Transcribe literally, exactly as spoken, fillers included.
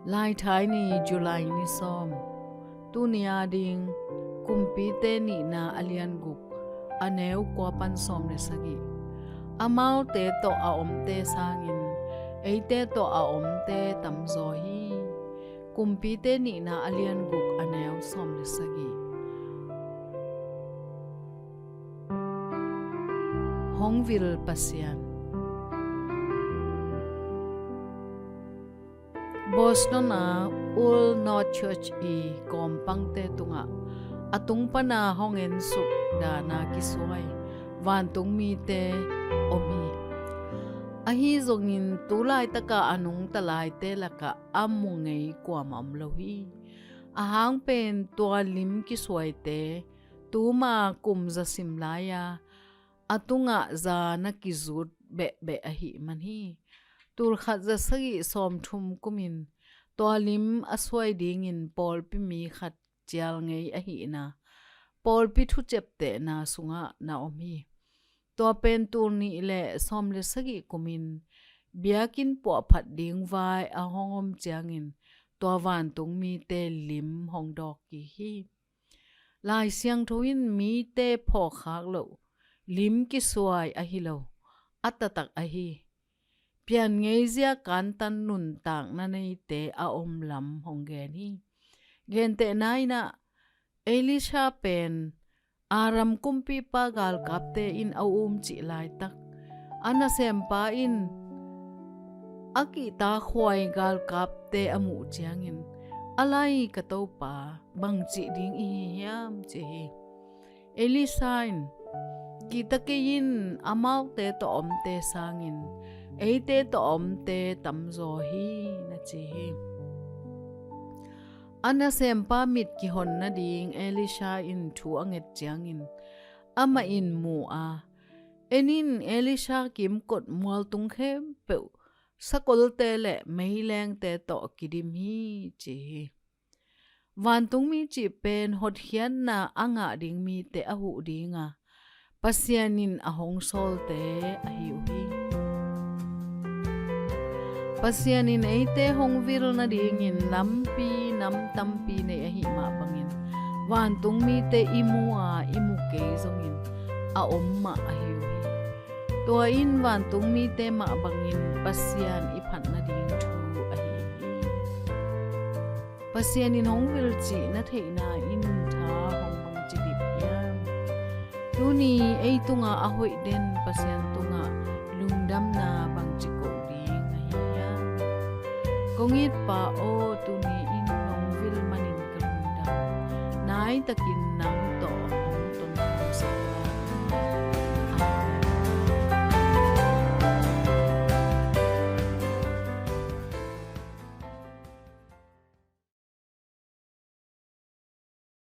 Laithai ni, July ni sawm. Tuni ading Kumpite Nihna a lian guk, a neu kua pan sawm le sagih. Amaute tawh a omte sangin eite tawh a omte tamzaw hi. Kumpite Nihna a lian guk, a neu sawm le sagih. Hong vil Pasian. Boston a Old North Church i kawmpangte tungah a tung pana hong ensuk dana kisuai vantungmite om hi. Ahi zongin tu laitaka a nungta laite lakah a mu ngei kuamah om lo hi. Ahang pen tua lim kisuaite tuma kum za sim lai-a a tungah za na kizut behbeh ahih man hi. Tulkhat za sagih sawmthum kumin tua lim a suai dingin pawlpi mi khat cial ngei ahihna pawlpi thuciaptehna sungah na om hi. Tua pen tul nih le sawm le sagih kumin biakinn puahphat ding vai a hong om ciangin tua vantungmite lim hong dawk kik hi. Lai Siangtho in mite phawkkhak loh, lim kisuai ahi lo, a taktak ahi, pian ngeizia kantan nuntakna neite a om lam hong gen hi. Gentehna in ah, Elisha pen Aram kumpipa galkapte in a umcih laitak a nasempa in a kihtakhuai galkapte a muh ciangin, "A lai ka topa, bangcih ding i hi hiam?" ci hi. Elisha in, "Kihta kei in, amaute tawh omte sangin eite tawh omte tamzaw hi," na ci hi. A nasempa mit kihon nading Elisha in thu a nget ciangin amah in mu a, "En in, Elisha kimkot mualtung khempeuh sakolte le meilengte tawh kidim hi," ci hi. Vantungmi cih pen hotkhiatna a ngah ding mite a huh dinga Pasian in a hong sawlte ahi uh hi. Pasian in eite hong vil nadingin lampi nam tampi nei ahih mah bangin vantungmite i mu a i mu kei zongin a om mah ahi uh hi. Tua in vantungmite mah bangin Pasian i phat nading thu ahi hi. Pasian in hong vil cih na theihna in tha hong bangci dip hiam? Tuni ei tunga a hoih den Pasian tungah lungdamna bangci koh ding na hi hiam? Kong it Pa aw, tuni in nong vil manin ka lungdam. Naitakin nang tawh